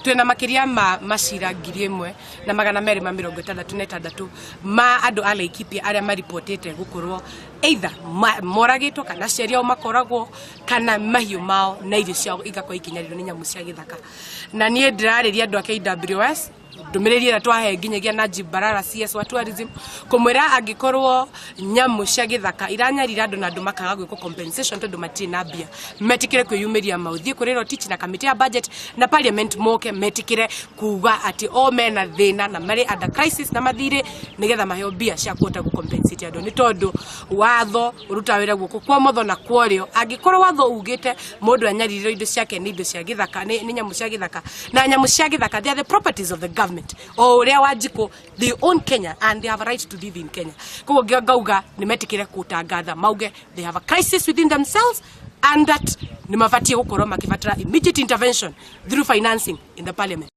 Twĩna makĩria ma macira 1266 ma andũ a Laikipia arĩa maripotĩte gũkorwo either moragĩtwo kana aciari ao makoragwo kana mahiũ mao na irio ciao igakorwo ikinyanĩrwo nĩ nyamũ cia gĩthaka. Na niĩ ndĩrarĩria andũ a KWS ndũmĩrĩri ĩrĩa twahe nginyagia Najib Balala, CS wa tourism, kũmwĩra angĩkorwo nyamũ cia gĩthaka iranyarira andũ na andũ makaga gwĩkwo compensation tondũ matirĩ na mbia, metĩkĩre kwĩyumĩria maũthiĩ kũrĩ Rotich na kamĩtĩ ya budget na parliament, moke metĩkĩre kuga atĩ o mena thĩna na marĩ under crisis na mathirĩ, nĩgetha maheo mbia cia kũhota gũ-compensate andũ, nĩ tondũ watho ũrutaga wĩra guoko kwa motho na kwa ũrĩo. Angĩkorwo watho ugĩte mũndũ anyarirĩrwo indo ciake nĩ indo cia gĩthaka, nĩ nyamũ cia gĩthaka, na nyamũ cia gĩthaka, they are the properties of the government. O ũrĩa Wanjikũ, they own Kenya and they have a right to live in Kenya. Koguo ngauga nĩ metĩkĩre kũtangatha mauge they have a crisis within themselves and that nĩ mabatiĩ gũkorwo makĩbatara immediate intervention through financing in the parliament.